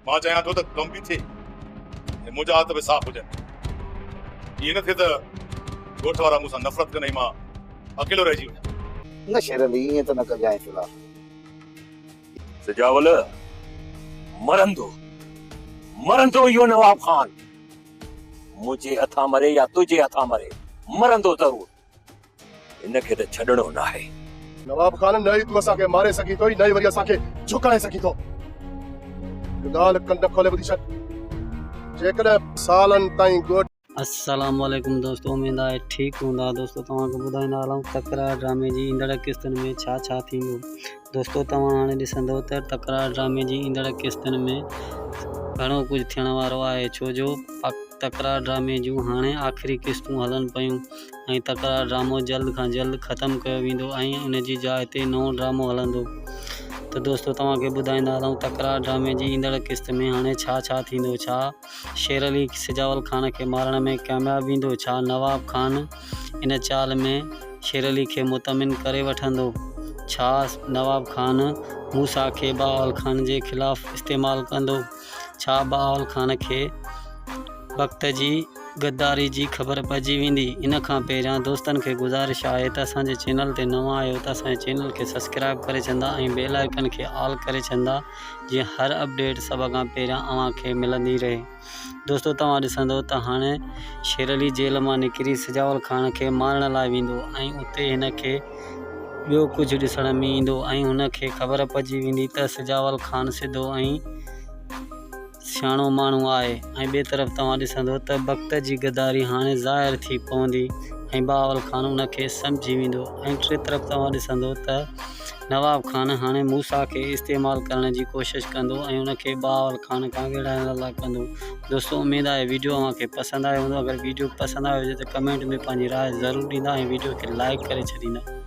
مان چاهيان ٿو ته ڪم به ٿئي ۽ منهنجا هٿ به صاف هجن. ائين نه ٿئي ته ڳوٺ وارا مون سان نفرت ڪن ۽ مان اڪيلو رهجي وڃان. نه شير علي، ائين ته نه ڪجانء فلا. سجاول، مرندو، مرندو اهو نواب خان. منهنجي هٿان مري يا تنهنجي هٿان مري، مرندو ضرور. هن کي ته ڇڏڻو ناهي. نواب خان، نه ئي تون اسان کي ماري سگهين ٿو ۽ نه ئي وري اسان کي جهڪائي سگهين ٿو. هڪ ڳالهه ڪن کولي ٻڌي ڇڏ، جيڪڏهن سالن تائين ڳوٺ. السلام عليڪم دوستو اميد آهي ٺيڪ هوندا دوستو توهان کي ٻڌائيندا هلون تڪرار ڊرامي جي ايندڙ قسطن ۾ ڇا ڇا ٿيندو دوستو توهان هاڻي ڏسندو ته تڪرار ڊرامي جي ايندڙ قسطن ۾ گهڻو ڪجهه ٿيڻ وارو آهي ڇو جو تڪرار ڊرامي جون هاڻي آخري قسطون هلن پيون ۽ تڪرار ڊرامو جلد کان جلد ختم ڪيو ويندو ۽ ان جي جاء تي نئون ڊرامو هلندو ته دوستو توهان کي ٻڌائيندا هلون تڪرار ڊرامي جي ايندڙ قسط ۾ هاڻي ڇا ڇا ٿيندو ڇا شير علي سجاول خان کي مارڻ ۾ ڪامياب ويندو ڇا نواب خان ان چال ۾ شير علي کي مطمئن ڪري وٺندو ڇا نواب خان موسيٰ کي بهاول خان جي خلاف استعمال ڪندو ڇا بهاول خان کي وقت جي غداري جي خبر پئجي ويندي؟ ان کان پهريان دوستن کي گذارش آهي ته اسان جي چينل تي نوان آهيو ته اسان جي چينل کي سبسڪرائب ڪري ڇڏندا ۽ بيل آئيڪن کي آل ڪري ڇڏندا جيئن هر اپڊيٽ سڀ کان پهريان اوهان کي ملندي رهي دوستو توهان ڏسندو ته هاڻي شير علي جيل مان نڪري سجاول خان کي مارڻ لاء ويندو ۽ اتي هن کي ٻيو ڪجهه ڏسڻ ۾ ايندو ۽ هن کي خبر پئجي ويندي ته سجاول خان سڌو ۽ سياڻو ماڻهو آهي ۽ ٻئي طرف توهان ڏسندو ته بخت جي غداري هاڻي ظاهر ٿي پوندي ۽ بهاول خان ان کي سمجهي ويندو ۽ ٽئين طرف توهان ڏسندو ته نواب خان هاڻي موسيٰ کي استعمال ڪرڻ جي ڪوشش ڪندو ۽ ان کي بهاول خان کان ويڙهائڻ لاء ڪندو دوستو اميد آهي ويڊيو اوهان کي پسند آيو هوندو اگر ويڊيو پسند آيو هجي ته ڪمينٽ ۾ پنهنجي راء ضرور ڏيندا ۽ ويڊيو کي لائڪ ڪري ڇڏيندا.